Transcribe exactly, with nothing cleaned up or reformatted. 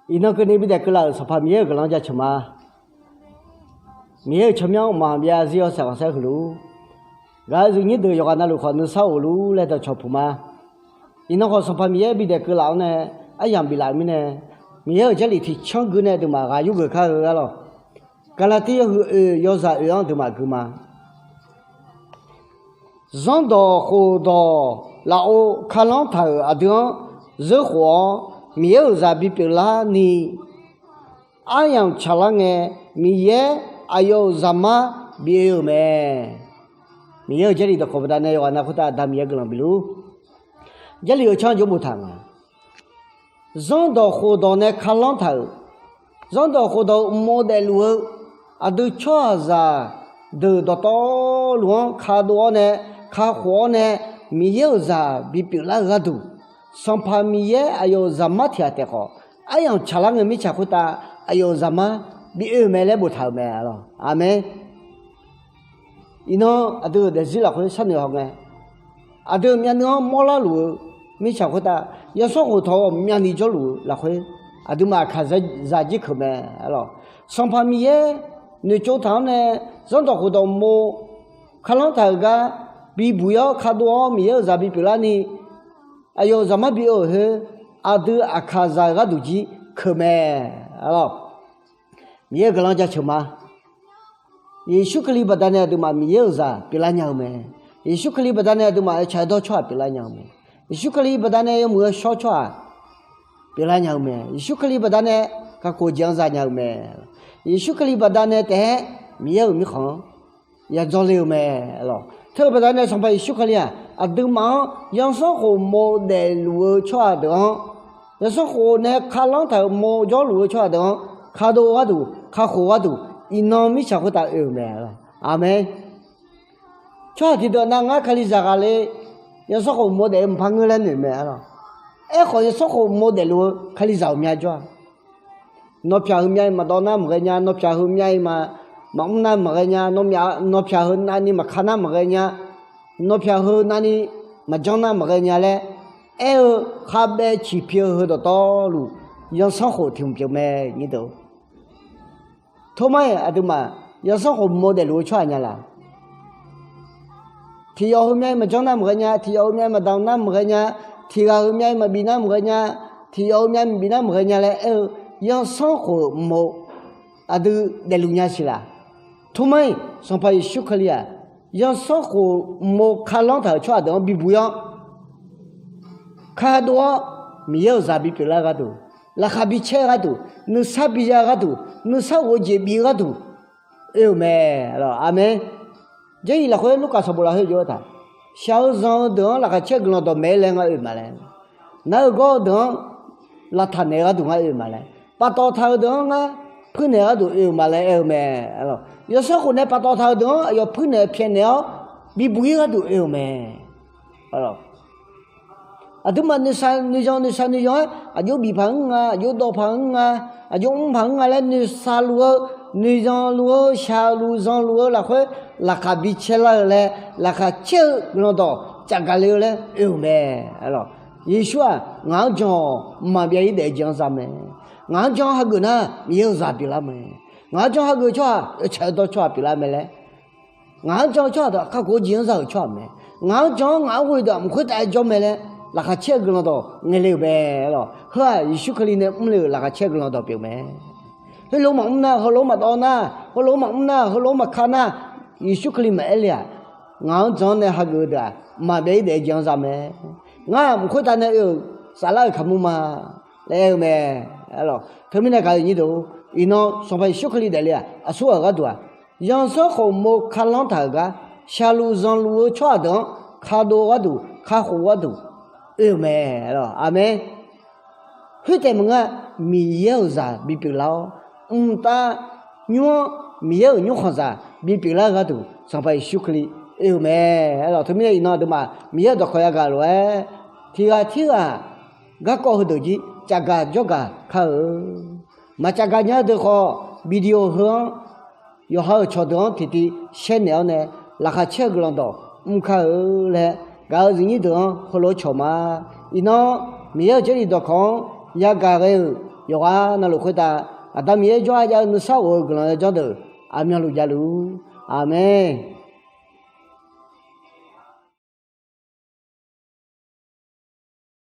Iqnan keuvni bidaef keuvlaf-euq Sanqpaq Miqyaer-euq guiqlanq jaceuq ma. Miqyaer-euq tsawrmyanr mqmaq byav zir yawshaef khanqsaer huiq luf-ur. Gaq-eu zifnyir deuq yawqghaq navluf khawf nuisar of luf-ur laer dawqcawq puq ma. Iqnan khawf Sanqpaq Miqyaer bidaef keuvlaf-awr nae aryamq biflaf-euq mirnae, Miqyaer-euq Jarlif tiqcanr gui nae aqduimaf ghaq yurgeuf kar-eu arlawq. Gaqlaqtiv yawhuiq oeq yawzaq oeq-anr aqduimaf gui ma. Zanrdawq khofdawq lafov kalanr taq-euq aqdui-anr zeurkhof-awr, Miqyaer-euq zaq bipyeuf larni aryamq tsaqlar ngae, Miqyaer aqyawf-euq zaqmar bi oe-euq mae. Miqyaer-euq Jarlif dawqkawq baqdanae yawqghaq nav khoertav Aqda Miqyaer guiqlanq bif luf-ur. Jarlif-euq canr jawr boftaq nga. Zanrdawq khofdawq nae kalanr taq-euq, zanrdawq khofdawq-eu uqmov daefluf-eu aqdui tsawrhaqzaq deuq dawqtawvluf-anr kadov-awr nae, kakhof-awr nae, Miqyaer-euq zaq bipyeuf lar-eu gharduq, Sanqpaq Miqyaer aqyawf-euq zaqmar tiq ghaq taef khawf, aryamq tsaqlar ngae mirtsaq khoertav aqyawf-euq zaqmar bi oe-euq mae laer boftaq-euq mae. Aqmeq. Iqnan aqdui-euq daefzir lafkhoer sharnoeq hawngae, aqdui-euq myavnuiv-anr mawrlar luf-eu mirtsaq khoertav, yawsanr khof tawq-awr myavni jawrluf-eu lafkhoer, aqduimaf aqkaqzaq jir keuq mae. Sanqpaq Miqyaer noeqtsov taq-anr nae zanrdawq khofdawq uqmov kalanr taq-euq gar bibuq-ir-awr kadov-awr Miqyaer-euq zaq bipyeuf larni aqyawf-euq zaqmar bi oe-euq khoer, aqdui aqkaqzaq-euq gharduq jir keuq mae. Miqyaer-euq guiqlanq jaceuq ma. Yeqsur Kali baqdanae aqduimaf Miqyaer-euq zaq pyeuflar nya-eu mae. Yeqsur Kali baqdanae aqduimaf oeqtsaq oedawr tsawrhaq pyeuflar nya-eu mae. Yeqsur Kali baqdanae yawmuiq yawshawr tsawrhaq pyeuflar nya-eu mae. Yeqsur Kali baqdanae kakhof jeq-anr za nya-eu mae. Yeqsur Kali baqdanae taef-aer Miqyaer-euq mirkhanq-anr yadzawr le-eu mae. Teu-eu baqdanae Sanqpaq Yeqsur Kali-aq, aqduimaf-anr yawsanr khof mov daefluf-eu tsawrhaq deuq-anr, yawsanr khof nae kalanr taq-euq mov jawrluf-eu tsawrhaq deuq-anr kadov gharduq, kakhof gharduq, iqnan mirtsaq khoertav oe-euq mae. Aqmeq. Tsawrhaq tiqdeuq nav ngar Kalizaq ghaqle, yawsanr khof mov daef-eu mqpar ngeur laer noeq mae arlawq. Aerkhawf yawsanr khof mov daefluf-eu Kalizaq ghawqmya jawr-a. Nawqpyaq heumyav-iq maqdawv nar maqghae nya, nawqpyaq heumyav-iq maqmr nar maqghae nya, nawqpyaq heu navni maqka nar maqghae nya, nawqpyaq heu navni maqjanr nar maqghae nya laer aer-eu khavbaev ciqpi-eu heu dawqtawvluf, yawsanr khof tiq hmq pyeuf mae. Nyir deuq, tormar-iq aqduimaf yawsanr khof mov daefluf-eu tsawrhaq nya laq? Tiq yawf heumyav-iq maqjanr nar maqghae nya, tiq yawf heumyav-iq maqdawv nar maqghae nya, tiq ghaq heumyav-iq maqbif nar maqghae nya, tiq yawf heumyav-iq maqbif nar maqghae nya laer aer-eu yawsanr khof mov aqdui daefluf nya siq laq? Tormar-iq Sanqpaq Yeqsur Kali-aq, yawsanr khof mov kalanr taq-euq tsawrhaq deuq-anr bibuq-ir-awr, kadov-awr, Miqyaer-euq zaq bipyeuf lar gharduq, laqkhaq bicaer gharduq, nuisar biya gharduq, nuisar ghof-eu jeq bif gharduq oe-euq mae. Aqmeq. Jarlif lafkhoer Lurkaf sanqbof lafkhoer jov-eu taq, shaq-eu zanq-eu deuq-anr laqkhaq caer-eu guiqlanq dawqmaeq-aer laer ngar oe-euq ma laer, nar-eu gawr-eu deuq-anr lavtaq naeq-eu gharduq ngar oe-euq ma laer, paftawf taq-eu deuq-anr ngar puirnaeq-eu gharduq oe-euq ma laer aer-eu mae. Yawsanr khof nae paftawf taq-eu deuq-anr aqyawf puirnaeq-eu pyaeqnaeq-awr bibuq-ir gharduq oe-euq mae. Aqduimaf nuisar nuiyan nuisar nuiyan-aer aqjox bif paq-anr nga, aqjox dawv paq-anr nga, aqjox mr paq-anr nga laer nuisar luf-eu, nuiyan luf-eu, shaqluf zanqluf-eu lafkhoer laqkhaq bicaer lar-eu laer laqkhaq caer-eu guiqlanq dawq cavgaq le-eu laer oe-euq mae. Yeqsur-aq ngaq-anr jan-awq, mqmaq byav-ir daef-eu jeq-anr za mae. Ngaq-anr jan hageuf nar Miqyaer-euq zaq pyeuflar mae. Ngaq-anr jan hageuf tsawrhaq oeqtsaeq oedawr tsawrhaq pyeuflar mae laer, ngaq-anr jan-eu tsawrhaq deuq kakhof-eu jeq-anr za-euq tsawrhaq mae. Ngaq-anr jan-awr ngaq-anr ghoe deuq-aq mq khoertav-aer jawr mae laer laqkhaq caer-eu guiqlanq dawq ngaeq le-euq mae. Heughaq Yeqsur Kali nae mrle-euq laqkhaq caer-eu guiqlanq dawq pyeuf mae. Heulof-aer maqmr nar, heulof-aer maqdawv nar, heulof-aer maqmr nar, heulof-aer maqka nar, Yeqsur Kali maqaer le-aq, ngaq-anr jan-awr nae hageuf-eu deuq-aq mqmaq byav-ir daef-eu jeq-anr za mae. Ngar mq khoertav nae oe-euq saflar-euq kaqmur ma laer aer-eu mae. Teumirnae gaq-eu nyir deuq, iqnan Sanqpaq Yeqsur Kali daefle-aq aqsurghaq gharduq-aq, zanqsanrkhof mov kalanr taq-euq gar shaqluf zanqluf-eu tsawrhaq deuq-anr kadov gharduq kakhof gharduq oe-euq mae. Aqmeq. Khoertaef maqngeur-a, Miqyaer-euq zaq bipyeuf lar-awr, mqtav nymr-anr Miqyaer-euq nymrkhanqzaq bipyeuf lar-eu gharduq Sanqpaq Yeqsur Kali oe-euq mae. Teumirnae iqnan aqduimaf Miqyaer-euq dawqkawq yagaq lof-aer, tiq ghaq tirghaq garkawv heudeuq jir cavgaq jawrgaq kar-eu. Maqcavgaq nya-eu deuq khawf, video heu-anr yawqha-euq cawqdeuq-anr tiqtiv shaer naeq-awr nae laqkhaq caer-eu guiqlanq dawq mr kar-eu laer gaq-eu zifnyir deuq-anr heulof-aer cawq ma. Iqnan Miqyaer-euq Jarlif dawqkawq-anr yagaq ghae-euq Yawqghaq navluf khoertav Aqda Miqyaer jawrgar jav-eu nuisar of-eu guiqlanq yawdzanr deuq aqmyanluf javluf-ur. Aqmeq.